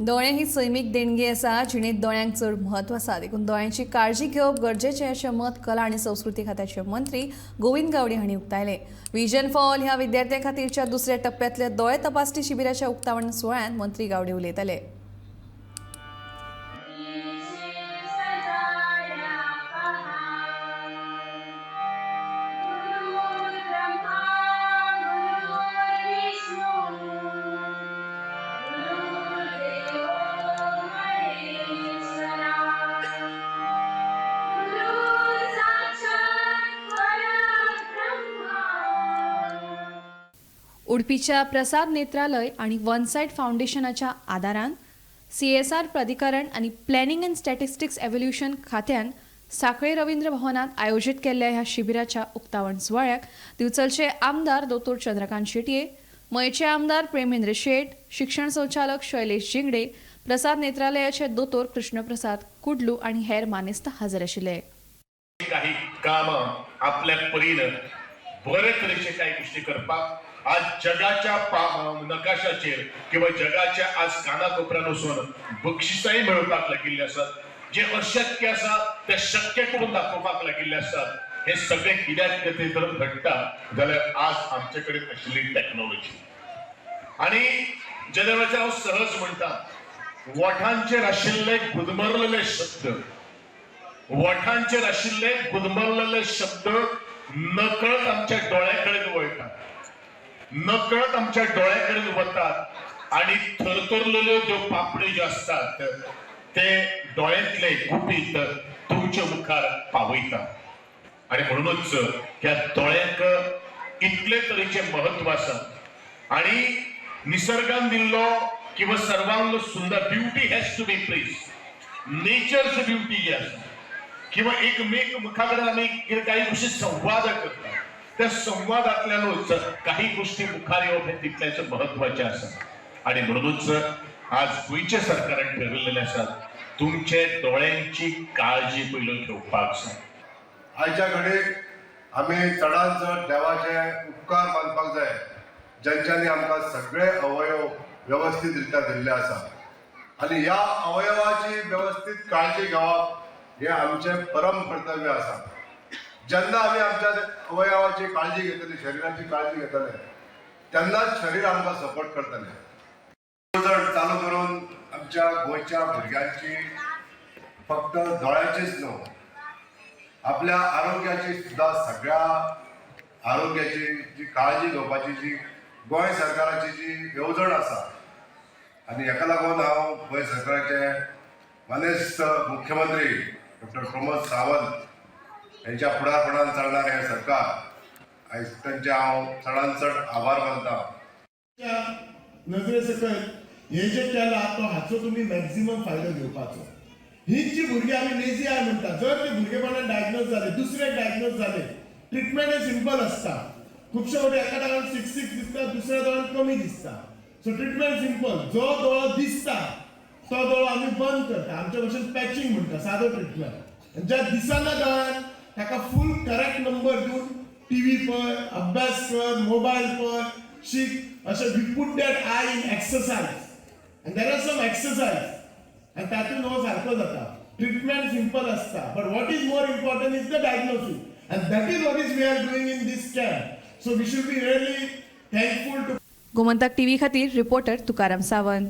दोळे ही सैमीक देणगी आसा. जिणेंत दोळ्यांक चड म्हत्व आसा, देखून दोळ्यांची काळजी घेवप गरजेचें अशें मत कला आनी संस्कृती खात्याचे मंत्री गोविंद गावडे हांणी उक्तायलें. विजन फॉर ऑल ह्या विद्यार्थ्यां खातीरच्या दुसऱ्या टप्प्यांतल्या दोळे तपासणी शिबिराच्या उक्तावण सुवाळ्यांत मंत्री गावडे उलयताले. गुरुर्ब्रह्मा गुरुर्विष्णू गुरुर्देवो महेश्वरा गुरु साक्षात परब्रह्मा. उडपीच्या प्रसाद नेत्रालय आणि वन सायट फावंडेशनाच्या आदारान सीएसआर प्राधिकरण आनी प्लॅनिंग अँड स्टॅटिस्टिक्स एव्होल्युशन खात्यान साखळे रवींद्र भवनात आयोजीत केल्ल्या ह्या शिबिराच्या उक्तावण सुवाळ्याक दिवचलचे आमदार दोतोर चंद्रकांत शेटये, मयेचे आमदार प्रेमेंद्र शेट, शिक्षण संचालक शैलेश जिंगडे, प्रसाद नेत्रालयाचे दोतोर कृष्णप्रसाद कुडलू आनी हेर मानेस्त हजर आशिल्ले. काही कामां आपल्या परीन बरे तरेचे काही गोष्टी करपाक आज जगाच्या नकाशाचेर किंवा जगाच्या आज कानाकोपऱ्यान वचून बक्षिसांय मेळोवपाक लागिल्ली आसात. जे अशक्य आसा ते शक्य करून दाखोवपाक लागिल्ले आसात. हे सगळे कित्याक खातीर तर घडटा जाल्यार आज आमचे कडेन आशिल्ली टॅक्नोलॉजी. आणि जेन्ना वेळाचेर हांव सहज म्हणटा, वोठांचेर आशिल्ले गुदमरलेले शब्द, वोठांचेर आशिल्ले गुदमरलेले शब्द नकळत आमच्या डोळ्या कडेन वळटात, नकळत आमच्या डोळ्या कडेन वतात आणि थरथरलेल्यो ज्यो पापण्यो ज्यो आसतात ते डोळ्यांतले गुपीत तुमच्या मुखार पावयतात. आणि म्हणूनच ह्या दोळ्यांक इतले तरेचे महत्व आसा. आणि निसर्गान दिल्लो किंवा सर्वांग सुंदर, beauty has to be praised, nature's beauty जी आसा किंवा एकमेक मुखा कडेन आमी कितें काही गोष्टी संवाद करता, त्या संवादांतल्यानूच काही गोष्टी मुखार येवप हें तितलेंच महत्वाचें आसा. आणि म्हणूनच आज गोंयच्या सरकारान ठरवलेलें आसा, तुमचे दोळ्यांची काळजी पयलो घेवपाक जाय. आयच्या घडयेक आमी चडांत चड देवाचे उपकार मानपाक जाय, ज्यांच्यांनी आमकां सगळे अवयव वेवस्थीत रित्या दिल्ले आसा आनी ह्या अवयवाची वेवस्थीत काळजी घेवप हें आमचें परम कर्तव्य आसा. जेन्ना आमी आमच्या अवयवाची काळजी घेतले, शरिराची काळजी घेतले, तेन्नाच शरीर आमकां सपोर्ट करतलें. येवजण चालू करून आमच्या गोंयच्या भुरग्यांची फक्त दोळ्यांचीच न्हू, आपल्या आरोग्याची सुद्दां, सगळ्या आरोग्याची जी काळजी घेवपाची जी गोंय सरकाराची जी येवजण आसा आनी हेका लागून हांव गोंय सरकाराचे मानेस्त मुख्यमंत्री डॉक्टर प्रमोद सावंत यांच्या फुडारपणान चलणार हें सरकार, आयज तांचे हांव चडांत चड आभार मानता. च्या नजरे सकयल हे जे केला तो हाचो तुमी मॅक्झिमम फायदो घेवपाचो. ही जी भुरगीं आमी लेझी आय म्हणटा, जर ते भुरगेपणान डायग्नोज जाले, दुसरे डायग्नोज जाले, ट्रिटमेंट हे सिंपल आसता. खुबशे फावटी एका दोळ्यान 6/6 दिसता, दुसऱ्या दोळ्यान कमी दिसता. सो ट्रिटमेंट सिंपल, जो दोळो दिसता तो दोळो आमी बंद करता, आमच्या भाशेन पॅचिंग म्हणटा, सादो ट्रिटमेंट. आनी ज्या दिसना दोळ्यान ताका फूल करेक्ट नंबर दिवन टीव्ही पळय, अभ्यास कर, मोबायल पळय, शीक अशें. We put that eye in exercise and there are some exercise आनी तातूंत हो सारको जाता. ट्रिटमेंट सिंपल आसता, but what is more important is the diagnosis and that is what is we are doing in this camp. So we should be really thankful to Gomantak TV खातीर reporter Tukaram Sawant.